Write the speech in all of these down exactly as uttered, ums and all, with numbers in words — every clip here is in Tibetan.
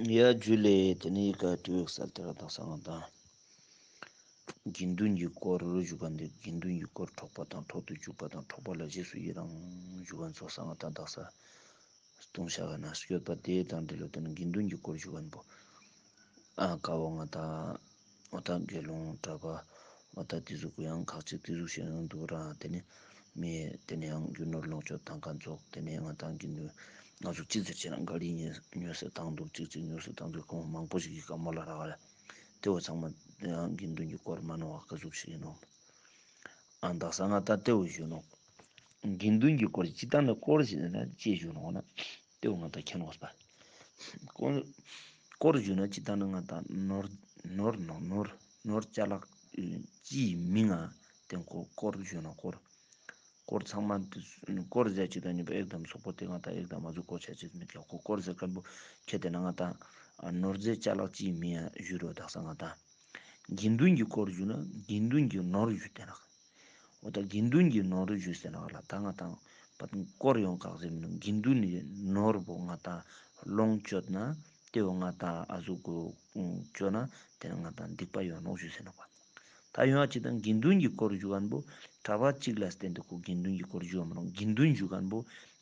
ཡ་ཇུ་ལེ། དེ་ནས་ཡི་ག་ཏུ་ཡོག་སལ་དེ་ར་དག་ས་ང་དང་། དགེ་འདུན་གྱི་སྐོར་ཞུ་ག་འདི་དགེ་འདུན་གྱི་སྐོར་འཕྲོག་པ་དང་འཕྲོག་ཏུ་འཇུག་པ་དང་འཕྲོག་པ་ལ་རྗེས་སུ་ཡི་རང་ཞུ་ག་ཚོགས་ས་ང་དང་དག་ས་ལྟུང་བཤགས་ག་ན་སྐྱོད་པ་དེ་དང་འབྲེལ་ལོ་དེ་ནི་དགེ་འདུན་གྱི་སྐོར་ཞུ་ག་འབོ། ཨ་ཀ་བོ་ང་དང་འོ་ད་དགེ་སློང་གྲྭ་པ་འོ་ད་དེ་ཟུག་གུ་ཡང་ཁག་ཅིག་དེ་ཟུག་བཤད་ཡོང་འདུག་ར། དེ་ནི་མི་དེ་ནི་ཡང་རྒྱུ་ནོར་ལོངས་སྤྱོད་དང་ཀ་ཚོགས་དེ་ནི་ང་དང་དགེ་འདུན་ང་ཚོ་གཅིག་ཟེར་བྱས་ན་ག་རི་ཉོས་ཉོས་སེ་བཏང་འདུག་གཅིག་གཅིག་ཉོས་སེ་བཏང་འདུག་ཁོང་མང་པོ་ཞིག་གི་བཀའ་མོལ་ལ་རག་ལ། དེ་བོ་ཚང་མ་ཡང་དགེ་འདུན་གྱི་སྐོར་མ་ནོར་བ་ག་ཟུག་ཞིག་ཡིན་ནོ། ཨ་དག་ས་ང་ད་དེ་བོ་ཞུ་ནོ། དགེ་འདུན་གྱི་སྐོར་སྤྱི་བཏང་ནི་སྐོར་ཞིག་ན་ཅེས་ཞུ་ནོ་ན། དེ་བོ་ང་ད་མཁྱེན་ནོ་སྤ། སྐོར་སྐོར་ཞུ་ན་སྤྱི་བཏང་ནི་ང་ད་ནོར་ནོར་ནོ་ནོར་ནོར་ཅ་ལག་ཅིའི་མིང་ང་དེ་ཁོ་སྐོར་ཞུ་ན་སྐོར། སྐོར་ཚང་མ་དེ་སྐོར་ཟེར་ཅིག་དང་ཉིན་པ་ཨེག་དམ་སོག་པོ་དེ་ང་དང་ཨེག་དམ་མ་ཟུག་སྐོར་བྱ་ཅིག་མེད་ཀྱང་ཁོ་སྐོར་ཟེར་མཁན་པོ་ཁྱེད་དེ་ན་ང་དང་ནོར་རྫས་ཅ་ལག་ཅིའི་མིང་ཡང་ཞུ་རོ་དག་ས་ང་དང་། དགེ་འདུན་གྱི་སྐོར་ཞུ་ན་དགེ་འདུན་གྱི་ནོར་ཞུ་དེ་ན། འོ་ད་དགེ་འདུན་གྱི་ནོར་ཞུ་ཟེར་ན་ལ་ད་ང་དང་སྐོར་ཡོང་ཁག་ཟེར་མིན་དགེ་འདུན་གྱི་ནོར་བོ་ང་དང་ལོངས་སྤྱོད་ན་དེ་བོ་ང་དང་ཨ་ཟུག་གུ་སྤྱོད་ན་དེ་ན་ང་དང་སྡིག་པ་ཡོང་ནོག་ཞུ་ཟེར་ན་པ། ད་ཡོང་ཅི་དང་དགེ་འདུན་གྱི་སྐོར་ཞུ་མཁན་པོ་གྲྭ་པ་གཅིག་ལ་བརྟེན་ཏེ་ཁོ་དགེ་འདུན་གྱི་སྐོར་ཞུ་མི་རུང་། དགེ་འདུན་ཞུ་མཁན་པོ་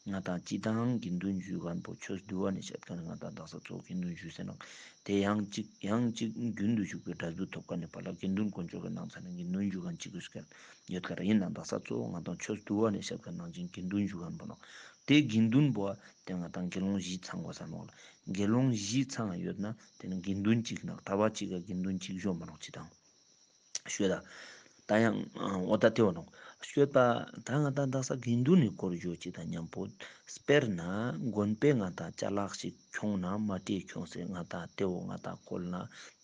ང་དང་སྤྱི་དང་དགེ་འདུན་ཞུ་མཁན་པོ་ཆོས་འདུལ་བ་ནས་བཤད་མཁན་ང་དང་དག་ས་གཙོ་བོ་དགེ་འདུན་ཞུ་ཟེར་ན། དེ་ཡང་གཅིག་ཡང་གཅིག་རྒྱུན་དུ་ཞུགས་པའི་འབྲས་བུ་ཐོབ་མཁན་ནི་བར་ལ་དགེ་འདུན་དཀོན་མཆོག་གི་ནང་ཚན་ནས་དགེ་འདུན་ཞུ་མཁན་གཅིག་གིས་བཤད་ཡོད་ཀ་ར། ཡིན་ནང་དག་ས་གཙོ་བོ་ང་དང་ཆོས་འདུལ་བ་ནས་བཤད་མཁན་ནང་བཞིན་དགེ་འདུན་ཞུ་མཁན་པོ་ནོ། དེ་དགེ་འདུན་པོ་དེ་ང་དང་དགེ་སློང་བཞི་ཚང་དགོས་ས་ནོ་ལ། དགེ་སློང་བཞི་ཚང་ཡོད་ན་དེ་ནི་དགེ་འདུན་གཅིག་ནང་གྲྭ་པ་གཅིག་ག་དགེ་འདུན་གཅིག་ཞུ་མི་རུང་ཅི་དང་། ཤོད་ད། ད་ཡང་འོ་ད་དེ་བ་ནོ། ཤོད་པ་ད་ང་དང་དག་ས་དགེ་འདུན་ནི་སྐོར་ཞུ་ཅི་དང་མཉམ་པོ། དཔེར་ན་དགོན་པས་ང་དང་ཅ་ལག་ཞིག་ཁྱོང་ན་མ་སྤྲད་ཁྱོང་ཟེར་ང་དང་དེ་བོ་ང་དང་བཀོལ་ན་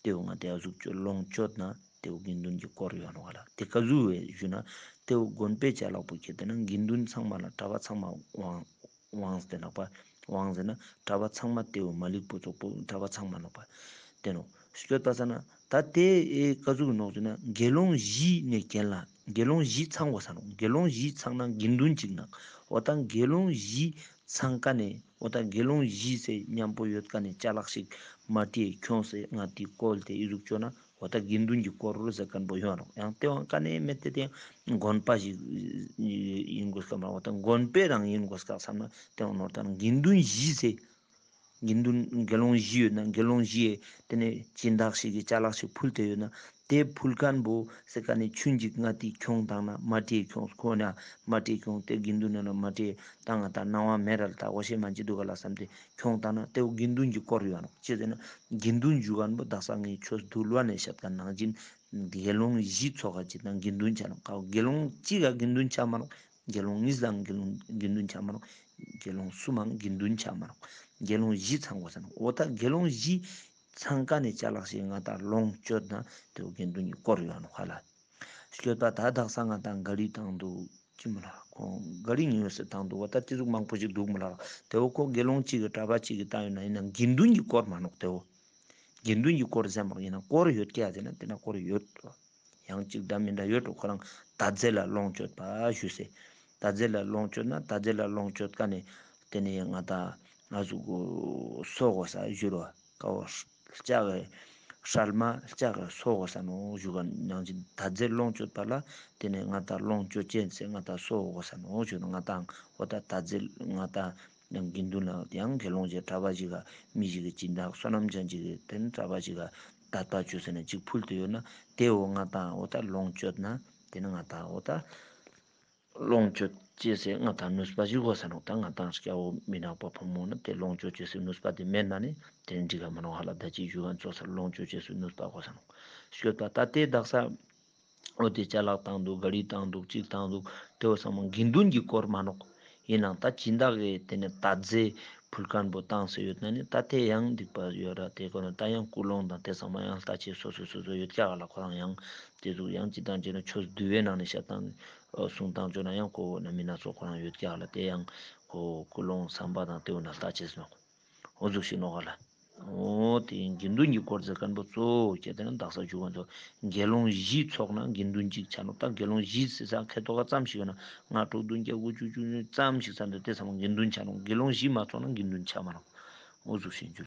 དེ་བོ་ང་དེ་ཨ་ཟུག་ཅོ་ལོངས་སྤྱོད་ན་དེ་བོ་དགེ་འདུན་གྱི་སྐོར་ཡོད་ནོ་ག་ལ། དེ་ག་ཟུག་བས་ཞུ་ན་དེ་བོ་དགོན་པའི་ཅ་ལག་པོ་ཁྱེར་ཏེ་ན་དགེ་འདུན་ཚང་མ་ལ་གྲྭ་པ་ཚང་མ་དབང་དབང་སྟེ་ནག་པ། དབང་ཟེར་ན་གྲྭ་པ་ཚང་མ་དེའུ་མ་ལིག་པོ་ཙོག་པོ་གྲྭ་པ་ཚང་མ་ནག་པ། དེ་ནོ། སྐྱོད་པ་ས་ན་ད་དེ་ཨེ་ཀ་ཟུག་ནོག་ཟེར་ན་དགེ་སློང་བཞི་ནས་གྱེན་ལ་དགེ་སློང་བཞི་ཚང་བ་ས་ནོ། དགེ་སློང་བཞི་ཚང་ན་དགེ་འདུན་གཅིག་ནག་འོ་ད་དགེ་སློང་བཞི་ཚང་ཀ་ནས་འོ་ད་དགེ་སློང་བཞི་ཟེར་མཉམ་པོ་ཡོད་ཀ་ནས་ཅ་ལག་ཞིག་མ་སྤྲད་ཁྱོང་ཟེར་ང་དེ་བཀོལ་ཏེ་ཨི་ཟུག་ཅོ་ན། འོ་ད་དགེ་འདུན་གྱི་སྐོར་ཟེར་མཁན་པོ་ཡོད་རོགས། ཡང་དེ་བང་ཀ་ནས་མེད་དེ་དེ་དགོན་པ་ཞིག་ཡིན་དགོས་ཀ་མ་འོ་ད་དགོན་པའི་རང་ཡིན་དགོས་ཀ་བསམ་ན་དེ་བང་ནོར་དང་དགེ་འདུན་བཞི་ཟེར། དགེ་འདུན་དགེ་སློང་བཞི་ཡོད་ན་དགེ་སློང་བཞི་ཡས་དེ་ནས་སྦྱིན་བདག་ཞིག་གིས་ཅ་ལག་ཞིག་ཕུལ་དེ་ཡོད་ན་དེ་ཕུལ་མཁན་པོ་ཟེར་ཀ་ནས་ཆུན་ཅིག་ང་དེ་ཁྱོང་བཏང་ན་མ་སྤྲད་ཁྱོང་ཁོ་ན་མ་སྤྲད་ཁྱོང་དེ་དགེ་འདུན་ན་མ་སྤྲད་བཏང་ང་ད་སྣང་བ་མེད་ར་ལ་ད་འོ་ཤེས་མ་ཅི་འདུག་ག་ལ་བསམ་སྟེ་ཁྱོང་བཏང་ན་དེ་བོ་དགེ་འདུན་གྱི་སྐོར་ཡོད་ནོ། ཅི་ཟེར་ན། དགེ་འདུན་ཞུ་མཁན་པོ་དག་ས་ངས་ཆོས་འདུལ་བ་ནས་བཤད་མཁན་ནང་བཞིན་དགེ་སློང་བཞི་ཚོགས་ཀ་ཅིག་དང་དགེ་འདུན་ཆ་ནོ། ཁ་དགེ་སློང་གཅིག་ག་དགེ་འདུན་ཆ་མ་ནོ། དགེ་སློང་གཉིས་དང་དགེ་སློང་དགེ་འདུན་ཆ་མ་ནོ། དགེ་སློང་གསུམ་མང་དགེ་འདུན་ཆ་མ་ནོ། དགེ་སློང་བཞི་ཚང་དགོས་ས་ནོ། འོ་ད་དགེ་སློང་བཞི་ཚང་ཀ་ནས་ཅ་ལག་ཞིག་ང་ད་ལོངས་སྤྱོད་ན་དེ་བོ་དགེ་འདུན་གྱི་སྐོར་ཡོད་ནོ་ཁ་ལ། སྤྱོད་པ་ད་དག་ས་ང་དང་ག་རི་བཏང་འདུག་ཅི་མོ་ལ་ཁོང་ག་རི་ཉོས་སེ་བཏང་འདུག་བ་ད་དེ་ཟུག་མང་པོ་ཞིག་འདུག་མོ་ལ་དེ་བོ་ཁོ་དགེ་སློང་གཅིག་གི་གྲྭ་པ་གཅིག་གི་བཏང་ཡོད་ན་ཡིན་ན་དགེ་འདུན་གྱི་སྐོར་མ་ནོག་དེ་བོ། དགེ་འདུན་གྱི་སྐོར་ཟེར་མ་ཡིན་ན་སྐོར་ཡོད་ཀྱ་ཟེར་ན་དེ་ན་སྐོར་ཡོད། ཡང་གཅིག་འདྲ་མི་འདྲ་ཡོད་འགྲོ་ཁོ་རང་དད་རྫས་ལ་ལོངས་སྤྱོད་པ་ཞུས་སེ། དད་རྫས་ལ་ལོངས་སྤྱོད་ན་དད་རྫས་ལ་ལོངས་སྤྱོད་ཀ་ནས་དེ་ནས་ང་ད་ང་ཟུག་གོ་སོ་གོ་ས་ཞུ་རོ། ཀ་བོ་ལྕགས་ཀྱི་སྲལ་མ་ལྕགས་ཀྱི་སོ་གོ་ས་ནོ་ཞུ་ག་ནང་བཞིན་དད་རྫས་ལོངས་སྤྱོད་པ་ལ་དེ་ནས་ང་ད་ལོངས་སྤྱོད་ཅན་ཟེར་ང་ད་སོ་གོ་ས་ནོ་ཞུ་ན་ང་ད་འོ་ད་དད་རྫས་ང་ད་ཡང་དགེ་འདུན་ལ་ཡང་དགེ་སློང་ཞིག་གྲྭ་པ་ཞིག་ག་མི་ཞིག་གི་སྦྱིན་བདག་བསོད་ནམས་ཅན་ཞིག་གི་དེ་ནས་གྲྭ་པ་ཞིག་ག་དད་པ་བཅོལ་ཟེར་ནས་ཅིག་ཕུལ་དུ་ཡོད་ན་དེ་འོ་ང་ད་འོ་ད་ལོངས་སྤྱོད་ན་དེ་ནས་ང་ད་འོ་ད། ལོངས་སྤྱོད་ཅེས་ཟེར་ང་དང་ནུས་པ་ཞིག་དགོས་ས་ནོ། ད་ང་དང་སྐྱ་བོ་མི་ནག་པ་ཕོ་མོ་ན་དེ་ལོངས་སྤྱོད་ཅེས་ཟེར་ནུས་པ་དེ་མེད་ན་ནི་དེ་འགྲིག་ག་མ་ནོ་ཧ་ལ་ད་ཅི་ཞུ་ག་ཚོ་སར་ལོངས་སྤྱོད་ཅེས་ཟེར་ནུས་པ་དགོས་ས་ནོ། སྤྱོད་པ་ད་དེ་དག་ས་འོ་དེ་ཅ་ལག་བཏང་འདུག་ག་རི་བཏང་འདུག་གཅིག་བཏང་འདུག་དེ་འོ་ཚང་མ་དགེ་འདུན་གྱི་སྐོར་མ་ནོག། ཡིན་ནང་ད་སྦྱིན་བདག་གིས་དེ་ནས་དད་རྫས་ཕུལ་མཁན་པོ་བཏང་ཟེར་ཡོད་ན་ནི་ད་དེ་ཡང་སྡིག་པ་ཡོད་ར་དེ་ཁོ་ན་ད་ཡང་ཀུན་སློང་དང་དེ་ཚང་མ་ཡང་ལྟ་ཆེ་སོ་སོ་སོ་སོ་ཡོད་ཀྱག་ལ་ཁོ་རང་ཡང་། དེ་ཚོ་ཡང་ཅི་དང་ཅི་ན་ཆོས་འདུལ་བའི་ནང་ནས་བཤད་སྟངས་གསུང་སྟངས་བཅོ་ན་ཡང་ཁོ་བོ་ན་མི་སྣ་ཚོ་ཁོ་རང་ཡོད་ཀྱག་ལ་དེ་ཡང་ཁོ་བོ་ཀུན་སློང་བསམ་པ་དང་དེ་བོ་ན་ལྟ་ཆེ་སོང་། འོ་ཟུག་ཤིག་ནོ་ག་ལ། འོ་དེ་དགེ་འདུན་གྱི་སྐོར་ཟེར་མཁན་པོ་གཙོ་བོ་ཁྱེད་དེ་ན་དག་ས་བཅུ་གོ་ཚོ་དགེ་སློང་བཞི་ཚོགས་ན་དགེ་འདུན་གཅིག་ཆ་ནོ། ད་དགེ་སློང་བཞི་ཟེར་ས་ཁེ་ཐོག་ག་ཙམ་ཞིག་ཡོད་ན་ལྔ་དྲུག་བདུན་བརྒྱད་དགུ་བཅུ་བཅུ་གཉིས་ཙམ་ཞིག་ས་འདི་དེ་ཚང་མ་དགེ་འདུན་ཆ་ནོ། དགེ་སློང་བཞི་མ་ཚོགས་ན་དགེ་འདུན་ཆ་མ་ནོ། འོ་ཟུག་ཤིག་འཇུ།